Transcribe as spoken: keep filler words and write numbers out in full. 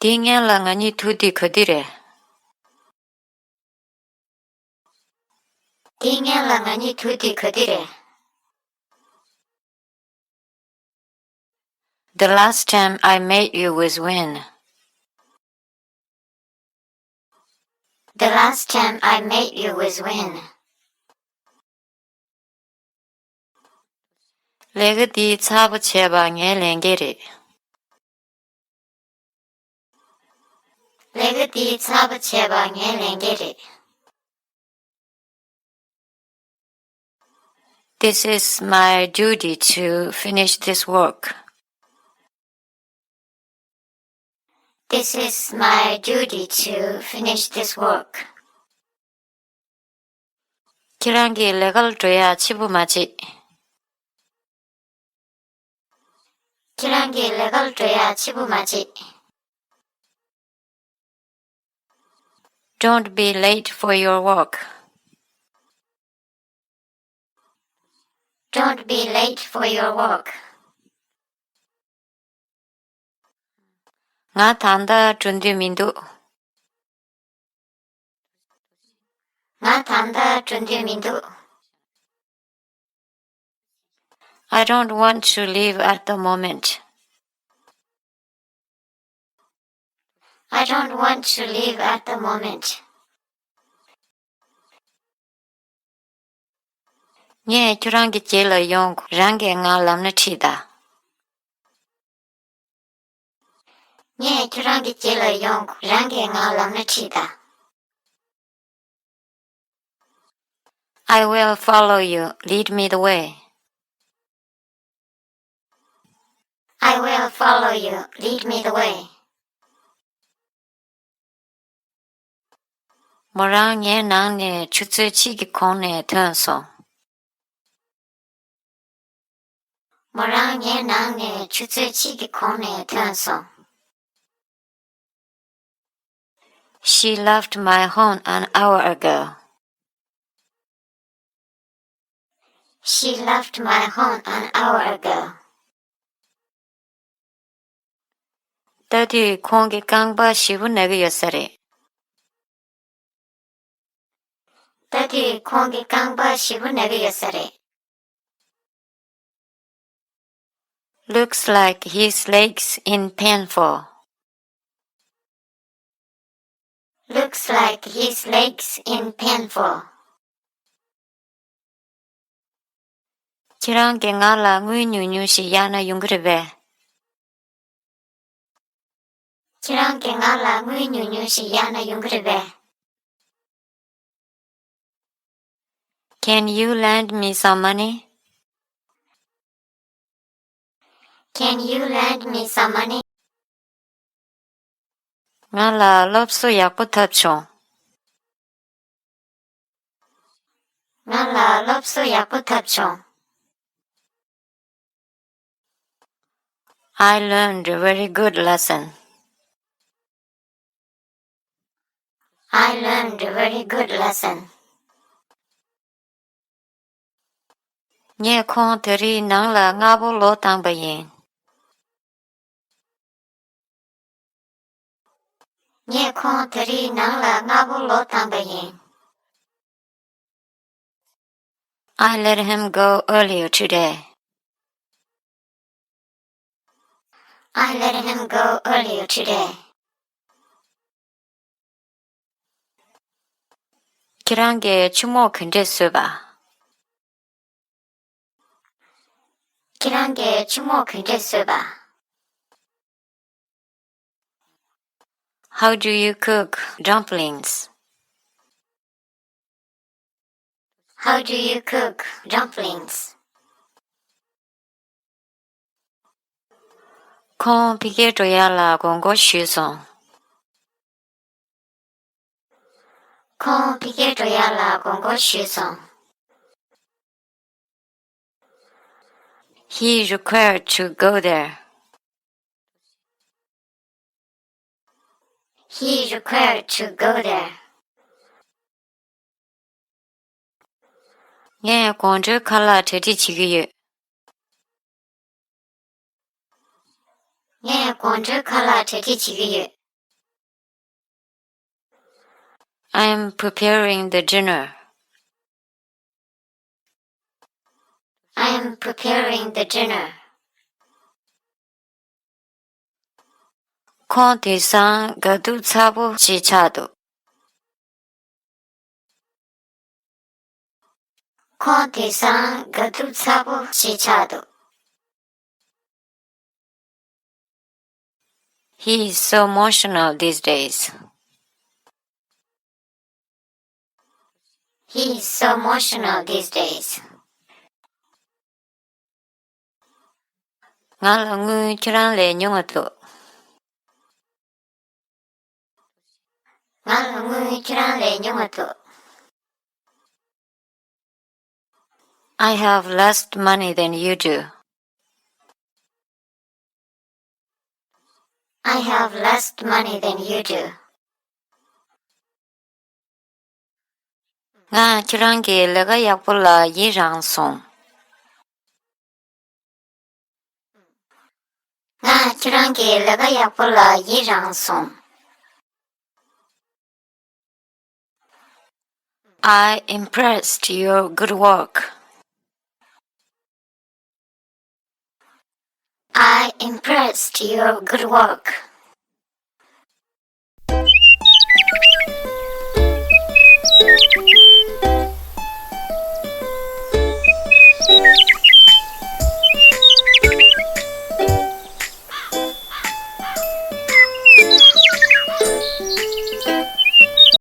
དེའི་སྔོན་ལ་ང་གཉིས་ཐུག་དུས་ག་དུས་རེད། དེའི་སྔོན་ལ་ང་གཉིས་ཐུག་དུས་ག་དུས་རེད། The last time I met you was when? The last time I met you was when? ལས་ཀ་འདི་ཚར་བ་བྱས་པ་ངའི་ལས་འགན་རེད། ལས་ཀ་འདི་ཚར་བ་བྱས་པ་ངའི་ལས་འགན་རེད། This is my duty to finish this work. This is my duty to finish this work. ཁྱེད་རང་གི་ལས་ཀར་འགྲོ་ཡག་ཕྱི་པོ་མ་བྱེད། ཁྱེད་རང་གི་ལས་ཀར་འགྲོ་ཡག་ཕྱི་པོ་མ་བྱེད། Don't be late for your work. Don't be late for your work. ང་ད་ལྟ་འགྲོ་འདོད་མི་འདུག་ང་ད་ལྟ་འགྲོ་འདོད་མི་འདུག I don't want to leave at the moment. I don't want to leave at the moment. ངས་ཁྱོད་རང་གི་རྗེས་ལ་ཡོང་། རང་གིས་ང་ལམ་སྣ་ཁྲིད་དང་། ངས་ཁྱོད་རང་གི་རྗེས་ལ་ཡོང་། རང་གིས་ང་ལམ་སྣ་ཁྲིད་དང་། I will follow you, lead me the way. I will follow you, lead me the way. མོ་རང་ངའི་ནང་ནས་ཆུ་ཚོད་གཅིག་གི་གོང་ནས་ཐོན་སོང་། མོ་རང་ངའི་ནང་ནས་ཆུ་ཚོད་གཅིག་གི་གོང་ནས་ཐོན་སོང་། She left my home an hour ago. She left my home an hour ago. ལྟ་དུས་ཁོང་གི་རྐང་པ་ཞེ་པོ་ན་གི་ཡོད་ས་རེད། ལྟ་དུས་ཁོང་གི་རྐང་པ་ཞེ་པོ་ན་གི་ཡོད་ས་རེད། Looks like his legs in painful. Looks like his legs in painful. ཁྱེད་རང་གིས་ང་ལ་དངུལ་ཉུང་ཉུང་ཞིག་གཡར་ན་ཡོང་གི་རེད་པས། ཁྱེད་རང་གིས་ང་ལ་དངུལ་ཉུང་ཉུང་ཞིག་གཡར་ན་ཡོང་གི་རེད་པས། Can you lend me some money? Can you lend me some money? ང་ལ་སློབ་གསོ་ཡག་པོ་ཐོབ་བྱུང་། ང་ལ་སློབ་གསོ་ཡག་པོ་ཐོབ་བྱུང་། I learned a very good lesson. I learned a very good lesson. ངས་ཁོང་དེ་རིང་ནང་ལ་སྔ་པོ་ལོག་བཏང་པ་ཡིན། ངས་ཁོང་དེ་རིང་ནང་ལ་སྔ་པོ་ལོག་བཏང་པ་ཡིན། I let him go earlier today. I let him go earlier today. ཁྱེད་རང་གིས་ཆུ་མོག་ག་འདྲས་བཟོས་པ། ཁྱེད་རང་གིས་ཆུ་མོག་ག་འདྲས་བཟོས་པ། How do you cook dumplings? How do you cook dumplings? ཁོང་ཕ་གིར་འགྲོ་ཡག་ལ་དགོངས་སྐོར་ཞུས་སོང་། ཁོང་ཕ་གིར་འགྲོ་ཡག་ལ་དགོངས་སྐོར་ཞུས་སོང་། He required to go there. He required to go there. ངས་དགོང་དྲོའི་ཁ་ལག་གྲ་སྒྲིག་བྱེད་ཀྱི་ཡོད། ངས་དགོང་དྲོའི་ཁ་ལག་གྲ་སྒྲིག་བྱེད་ཀྱི་ཡོད། I am preparing the dinner. I am preparing the dinner. ཁོང་དེང་སང་དགའ་སྡུག་ཚ་པོ་ཞིག་ཆགས་འདུག་ཁོང་དེང་སང་དགའ་སྡུག་ཚ་པོ་ཞིག་ཆགས་འདུག He is so emotional these days. He is so emotional these days. ང་ལ་དངུལ་ཁྱེད་རང་ལས་ཉུང་བ་འདུག་ང་ལ་དངུལ་ཁྱེད་རང་ལས་ཉུང་བ་འདུག I have less money than you do. I have less money than you do. ང་ཁྱེད་རང་གི་ལས་ཀ་ཡག་པོ་ལ་ཡི་རངས་སོང་། ང་ཁྱེད་རང་གི་ལས་ཀ་ཡག་པོ་ལ་ཡི་རངས་སོང་། I impressed your good work. I impressed your good work.